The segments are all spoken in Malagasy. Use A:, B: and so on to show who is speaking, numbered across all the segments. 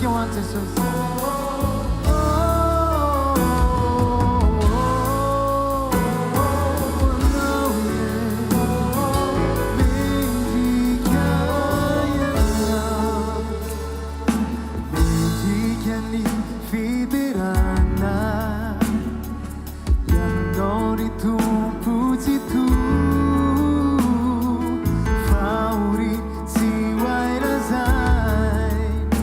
A: tsika ho an'i Jesosy. Mendrika ny fiderana Ianao ry Tompo Tsitoha Fahoriana tsy ho hay lazaina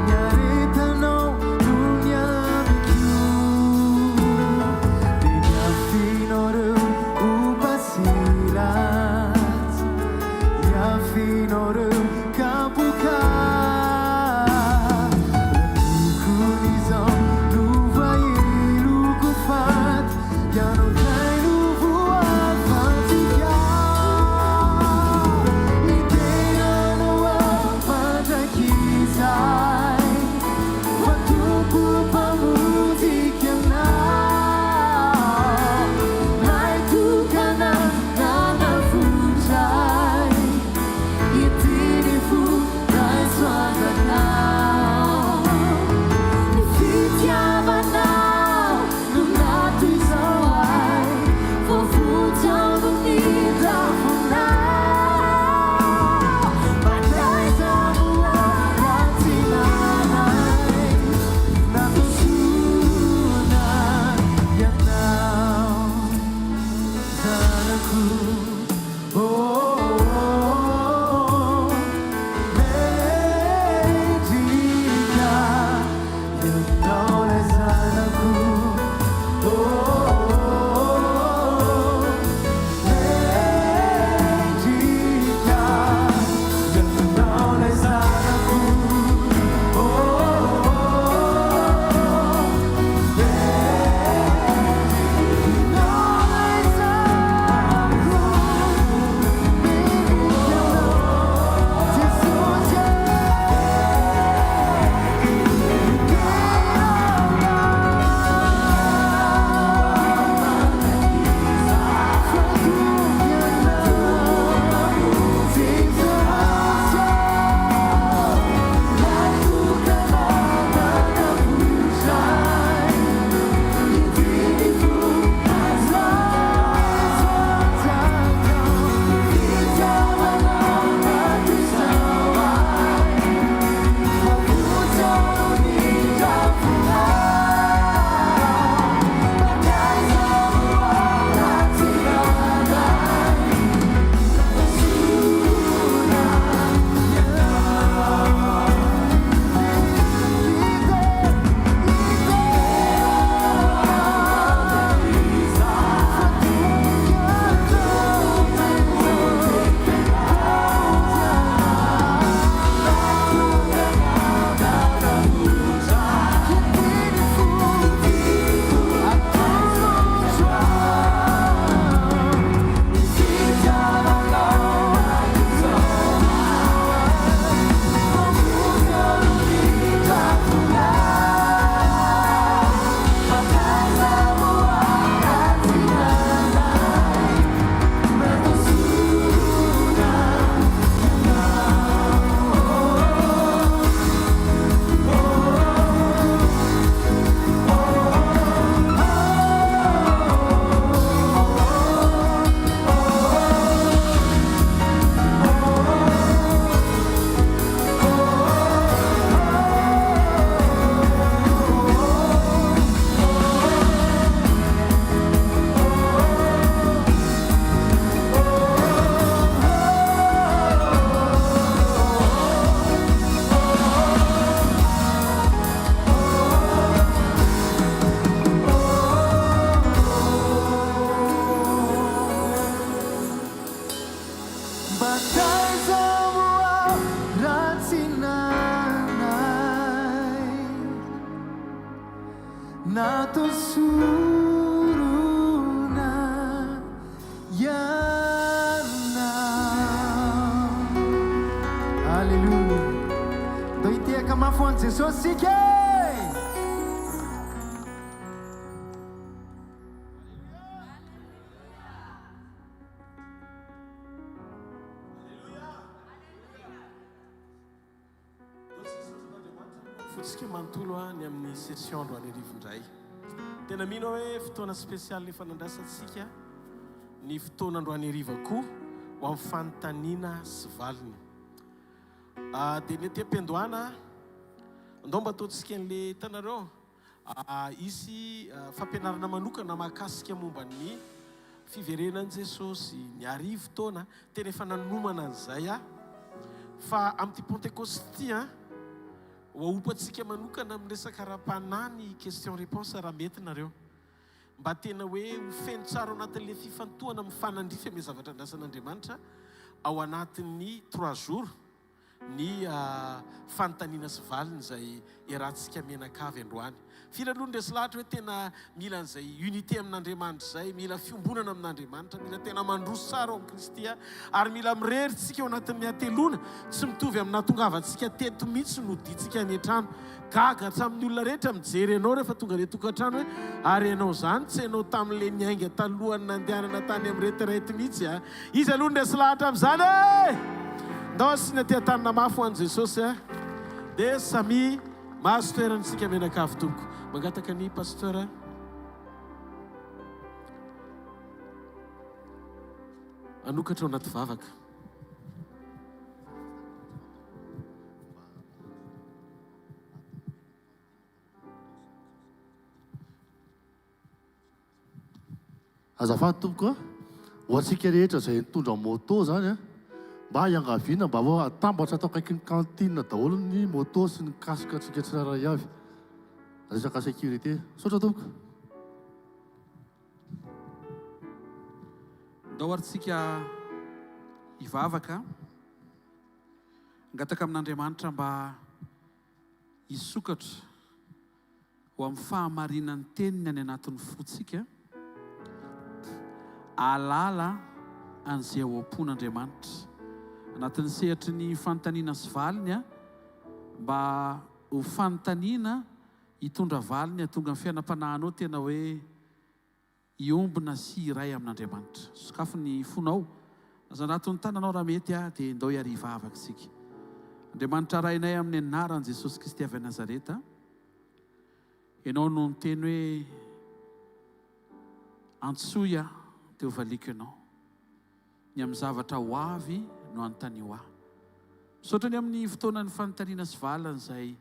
A: Ny aretanao no niamiko Dia niafinao reo ompa sy ratsy Niafinao reo kapoka Raha tokony izao no voaheloko faty Ianao ndray no voafantsika Hidera anao aho mandrakizay Fa Tompo Mpamonjiko Ianao Lay tokana nanavotra ahy Ity ny fo raiso ananao Ny fitiavanao no natoy izao ahy Voavonjy amin'ny rafonao Mataiza moa raha tsy nanay Nandrosoana ianao Zanako oh, oh, oh. Mendrika ianao ilay zanako oh, oh, oh. Mendrika ianao ilay zanako oh, oh, oh. Mendrika ilay zanako Mendrika ianao Jesosy Mba taiza moa raha tsy nanay Natao sorona ianao. Aleloia. Ndao hitehaka mafy ho an'i Jesosy isika e!
B: Aleloia! Aleloia! Ndao isika hisaotra an'Andriamanitra. fontsika manontolo ny amin'ny session androany hariva indray. Tena mino aho hoe fotoana spécial efa nandrasantsika ny fotoana androany hariva koa ho amin'ny fanontaniana sy valiny. Dia ny aty am-piandohana, andao mba ataontsika an'ilay hitanareo. Hisy fampianarana manokana mahakasika momba ny fiverenan'i Jesosy, ny arivotaona. Tena efa nanomana an'izay aho. Fa amin'ity Pantekôsty ity, ho aompantsika manokana amin'ny resaka ara-panahy ny question réponse raha mety nareo. Mba tena hoe ho feno tsara ao anatin'ilay fifantohana mifanandrify amin'ilay zavatra andrasan'Andriamanitra ao anatin'ny trois jours. ny fanontaniana sy valiny izay iarahantsika mianakavy androany. Firy aloha ny resy lahatra hoe tena mila an'izay unité amin'Andriamanitra izay, mila fiombonana amin'Andriamanitra, mila tena mandroso tsara ao amin'i Kristy ary mila mirery tsika ao anatin'ny hateloana, tsy mitovy amin'ny nahatongavantsika teto mihitsy no hodiantsika any an-trano. Gaga hatramin'ny olona rehetra mijery anao rehefa tonga any an-tokantrano hoe ary ianao izany tsy ianao tamin'ilay niainga talohan'ny nandehanana tany amin'ny retraite mihitsy a! Iza aloha no resy lahatra amin'izany e! Ndao asiana teha-tanana mafy ho an'i Jesosy a! Dia samia mahazo toerana isika mianakavy tompoko. Mangataka ny Pasteur. Hanokatra ao anaty vavaka.
C: Azafady tompoko a! Ho antsika rehetra izay nitondra moto izany a, mba iangaviana mba ho atambatra ato akaikin'ny cantine daholo ny moto sy ny casque antsika tsirairay avy. Resaka sécurité. Misaotra tompoko.
D: Ndao ary tsika hivavaka. Hangataka amin'Andriamanitra mba hisokatra ho amin'ny fahamarinan'ny Teniny any anatin'ny fontsika, hahalala an'izay ao am-pon'Andriamanitra. Anatin'ny sehatry ny fanontaniana sy valiny, mba ho fanontaniana hitondra valiny hahatonga ny fiainam-panahinao tena hoe hiombona sy hiray amin'Andriamanitra. Sokafy ny fonao, azandrato ny tananao raha mety dia ndao hiarivavaka isika. Andriamanitra Rainay amin'ny anaran'i Jesosy Kristy avy any Nazareta, Ianao no niteny hoe antsoy aho dia hovaliako ianao. Ny amin'ny zavatra ho avy no anontanio ahy. Misaotra ny amin'ny fotoanan'ny fanontaniana sy valiny izay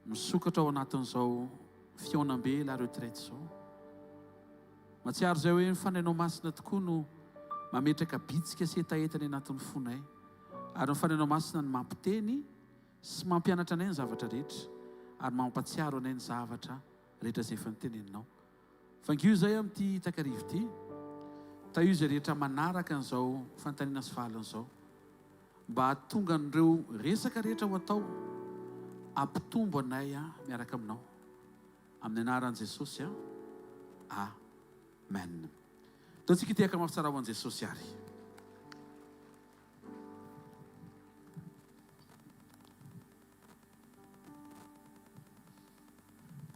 D: misokatra ao anatin'izao fihaonambe la retraite izao. Mahatsiaro izay hoe ny Fanahinao Masina tokoa no mametraka bitsika sy hetaheta any anatin'ny fonay. Ary ny Fanahinao Masina no mampiteny sy mampianatra anay ny zavatra rehetra ary mampatsiaro anay ny zavatra rehetra izay efa noteneninao. Vangio izay amin'ity takariva ity. Tahio izay rehetra manaraka an'izao fanontaniana sy valiny izao. Mba hahatonga an'ireo resaka rehetra ho atao, hampitombo anay miaraka aminao. Amin'ny anaran'i Jesosy Amen. Ataontsika ity akamafy tsara ho an'i Jesosy ary.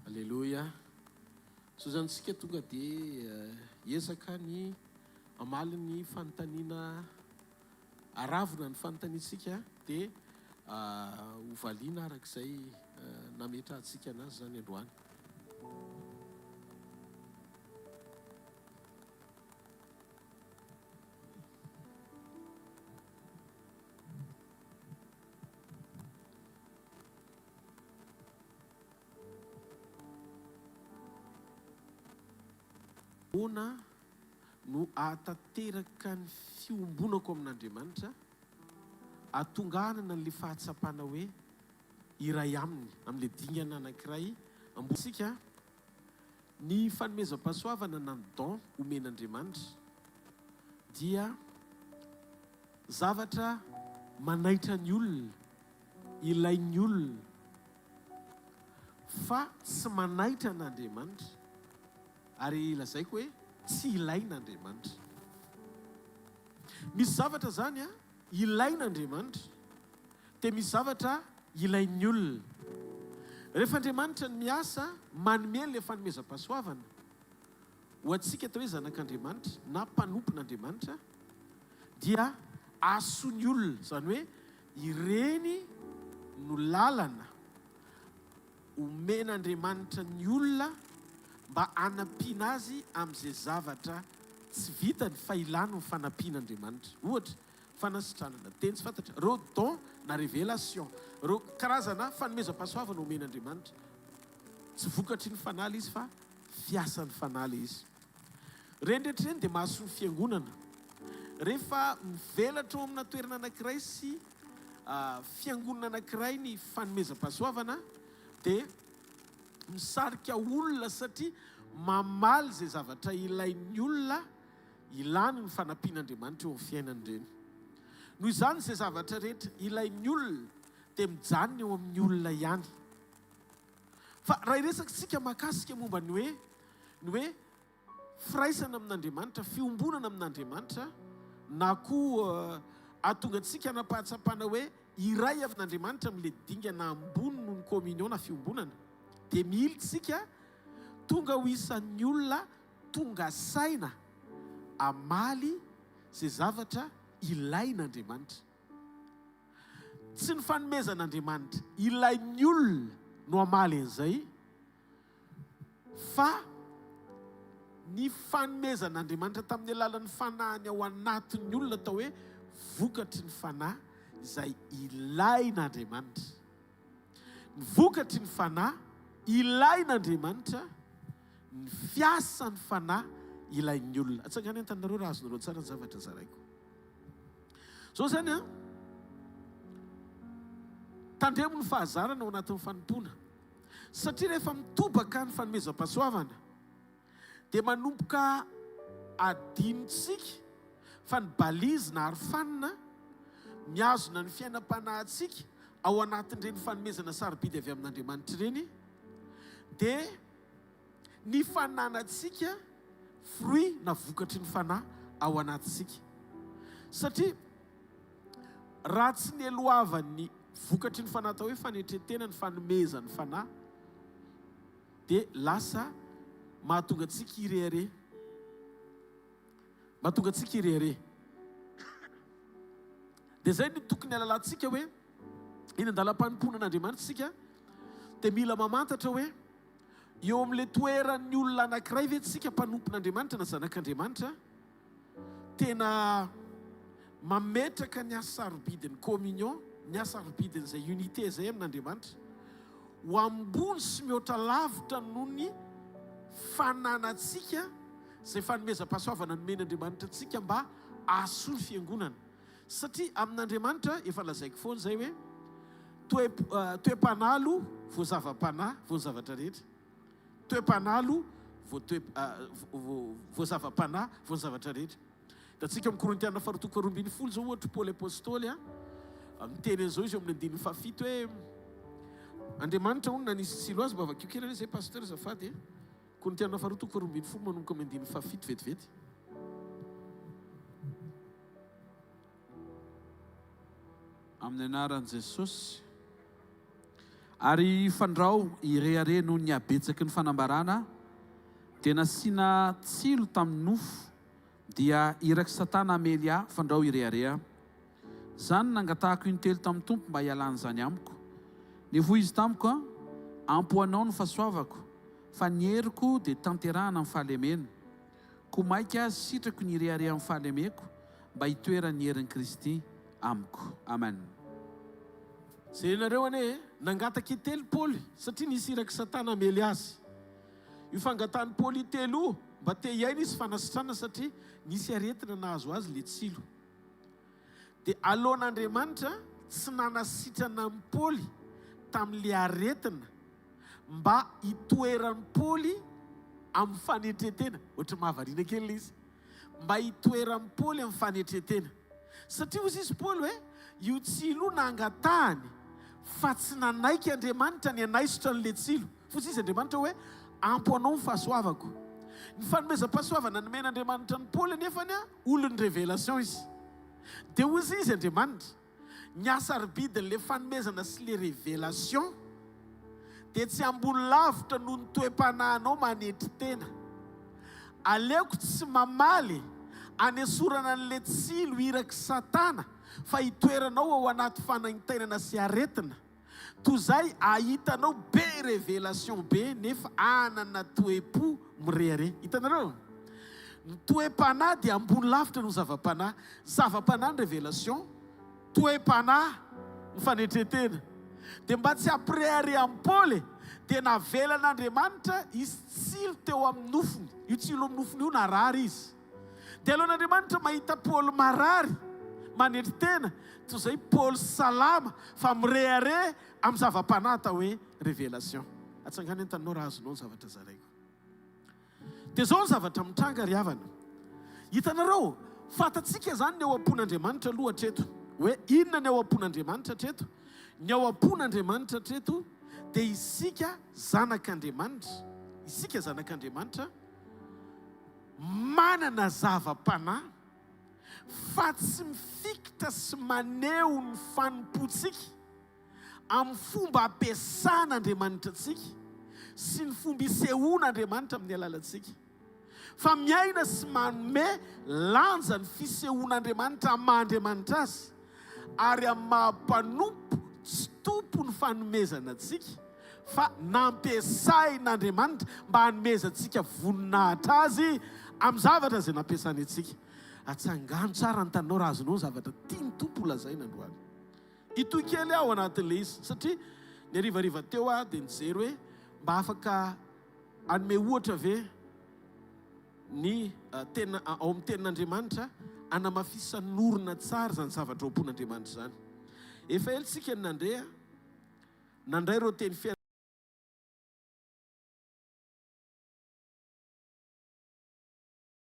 B: Aleloia. Sao izany isika tonga dia hiezaka ny hamaly ny fanontaniana Aravona ny fanontaniantsika dia ho valiana araka izay nametrahantsika anazy izany androany. Ahoana no ahatanteraka ny fiombonako amin'Andriamanitra, hahatonga ahy hanana an'ilay fahatsapana hoe iray Aminy, amin'ilay dingana anankiray ambony isika. Ny fanomezam-pahasoavana na ny don omen'Andriamanitra dia zavatra manaitra ny olona, ilain'ny olona, fa tsy manaitra an'Andriamanitra. Ary lazaiko hoe tsy ilaina Andriamanitra. Misy zavatra zany an, ilaina Andriamanitra, dia misy zavatra ilain'ny olona. Rehefa Andriamanitra no miasa, manome an'ilay fanomezam-pahasoavana ho antsika atao hoe zanak'Andriamanitra na mpanompon'Andriamanitra, dia ahasoa ny olona. Izany hoe ireny no lalana. omen'Andriamanitra ny olona mba hanampiana azy amin'izay zavatra tsy vitany fa ilany ny fanampian'Andriamanitra. Ohatra, fanasitranana, teny tsy fantatra, ireo don na révélation, ireo karazana fanomezam-pahasoavana omen'Andriamanitra. Tsy vokatry ny fanahy ilay izy fa fiasan'ny fanahy ilay izy. Ireny rehetra ireny dia mahasoa ny fiangonana. Rehefa mivelatra ao amina toerana anankiray sy fiangonana anankiray ny fanomezam-pahasoavana dia misarika olona satria mamaly izay zavatra ilain'ny olona ilany ny fanampian'Andriamanitra eo amin'ny fiainany ireny. Noho izany izay zavatra rehetra ilain'ny olona dia mijanona eo amin'ny olona ihany. Fa raha hiresaka isika mahakasika momba ny hoe ny hoe firaisana amin'Andriamanitra, fiombonana amin'Andriamanitra, na koa hahatonga antsika hanam-pahatsapana hoe iray amin'Andriamanitra amin'ilay dingana ambony noho ny communion na fiombonana, dia mila isika tonga ho isan'ny olona tonga saina hamaly izay zavatra ilain'Andriamanitra. Tsy ny fanomezan'Andriamanitra ilain'ny olona no hamaly an'izay, fa ny fanomezan'Andriamanitra tamin'ny alalan'ny Fanahiny ao anatin'ny olona atao hoe vokatry ny Fanahy izay ilain'Andriamanitra. Ny vokatry ny Fanahy ilain'Andriamanitra, ny fiasan'ny Fanahy ilain'ny olona. Atsangano ny tananareo raha azonareo tsara ny zavatra zaraiko. Zao zany an, tandremo ny fahazarana ao anatin'ny fanompoana. Satria rehefa mitobaka ny fanomezam-pahasoavana dia manomboka adinontsika fa ny balise na arofanina mihazona ny fiainam-panahintsika ao anatin'ireny fanomezana sarobidy avy amin'Andriamanitra ireny dia ny fananantsika fruit na vokatry ny fanahy ao anatintsika. Satria Raha tsy neloavan'ny vokatry ny fanahy atao hoe fanetren-tena ny fanomezan'ny fanahy dia lasa mahatonga antsika hirehareha. Mahatonga antsika hirehareha. Dia izay no tokony halalantsika hoe eny an-dalam-panompoana an'Andriamanitra isika dia mila mamantatra hoe eo amin'ilay toeran'ny olona anankiray ve tsika mpanompon'Andriamanitra na zanak'Andriamanitra Tena mametraka ny hasarobidin'ny communion, ny hasarobidin'izay unité izay amin'Andriamanitra ho ambony sy mihoatra lavitra noho ny fananantsika izay fanomezam-pahasoavana nomen'Andriamanitra antsika mba hahasoa ny fiangonana. Satria amin'Andriamanitra, efa lazaiko foana izay hoe, toe, toe-panahy aloha vao zava-panahy vao ny zavatra rehetra. Toe-panahy aloha vao toe vao zava-panahy vao ny zavatra rehetra. Hitantsika amin'ny Korintiana faharoa toko faharoa ambinifolo izao ohatra Paoly Apostoly a, miteny an'izao izy eo amin'ny andininy fahafito hoe Andriamanitra hono nanisy tsilo azy, mba vakio kely anie izay Pasteur azafady e. Korintiana faharoa toko faharoa ambinifolo manomboka amin'ny andininy fahafito vetivety.
D: Amin'ny anaran'i Jesosy. Ary fandrao hirehareha noho ny habetsaky ny fanambarana, dia nasiana tsilo tamin'ny nofo, dia irak'i Satana hamely ahy, fandrao hirehareha. Izany no nangatahako intelo tamin'ny Tompo mba hialan'izany amiko. Nefa hoy Izy tamiko, Ampy ho anao ny fahasoavako, fa ny heriko dia tanterahana amin'ny fahalemena. Koa maika sitrako ny hirehareha amin'ny fahalemeko, mba hitoeran'ny herin'i Kristy amiko. Amen.
B: Jerenareo anie e! Nangataka intelo Paoly satria nisy irak'i Satana hamely azy. Io fangatahan'i Paoly intelo io, mba te hiaina izy fanasitranana satria nisy aretina nahazo azy le tsilo. Dia aloan'Andriamanitra tsy nanasitrana an'i Paoly tamin'le aretina mba hitoeran'i Paoly amin'ny fanetren-tena. Ohatran'ny mahavariana kely le izy. Mba hitoeran'i Paoly amin'ny fanetren-tena. Satria hozy izy Paoly hoe, io tsilo io nangatahany fa tsy nanaiky Andriamanitra ny hanaisotra an'ilay tsilo. Hozy izy Andriamanitra hoe, ampy ho anao ny fahasoavako. Ny fanomezam-pahasoavana nomen'Andriamanitra an'i Paoly anefany, olon'ny révélation izy. Dia hozy izy Andriamanitra, Ny hasarobidin'ilay fanomezana sy ilay révélation dia tsy ambony lavitra noho ny toe-panahinao manetry tena. Aleoko tsy mamaly anesorana an'ilay tsilo irak'i Satana fa hitoeranao ao anaty fanaintainana sy aretina. Toy izay ahitanao be révélation be nefa anana toe-po mirehareha. Hitanareo? Ny toe-panahy dia ambony lavitra noho ny zava-panahy. Zava-panahy ny révélation, toe-panahy ny fanetren-tena. Dia mba tsy hampirehareha an'i Paoly dia navelan'Andriamanitra hisy tsilo teo amin'ny nofony. Io tsilo amin'ny nofony io narary izy. Dia aleon'Andriamanitra mahita Paoly marary, manetry tena, toy izay Paoly salama fa mirehareha amin'ny zava-panahy atao hoe révélation. Atsangano ny taninao raha azonao ny zavatra zaraiko. Dia izao ny zavatra mitranga ry havana. Hitanareo, fantatsika izany ny ao am-pon'Andriamanitra aloha hatreto. Hoe inona ny ao am-pon'Andriamanitra hatreto? Ny ao am-pon'Andriamanitra hatreto dia isika zanak'Andriamanitra, isika zanak'Andriamanitra, manana zava-panahy fa tsy mifikitra sy maneho ny fanompoantsika amin'ny fomba ampiasan'Andriamanitra antsika sy ny fomba isehoan'Andriamanitra amin'ny alalantsika, fa miaina sy manome lanja ny fisehoan'Andriamanitra amin'ny maha-Andriamanitra Azy ary amin'ny maha-mpanompo tsy tompo ny fanomezana antsika. fa nampiasain'Andriamanitra mba hanomezantsika voninahitra Azy amin'ny zavatra izay nampiasany antsika. Atsangano tsara ny taninao raha azonao ny zavatra tian'ny Tompo ho lazaina androany. Hitohy kely aho ao anatin'ilay izy satria ny harivariva teo aho dia nijery hoe mba afaka hanome ohatra ve ny tena ao amin'ny tenin'Andriamanitra hanamafisan'orina tsara izany zavatra ao am-pon'Andriamanitra izany. Efa ela isika no nandre Nandray ireo teny fianarana.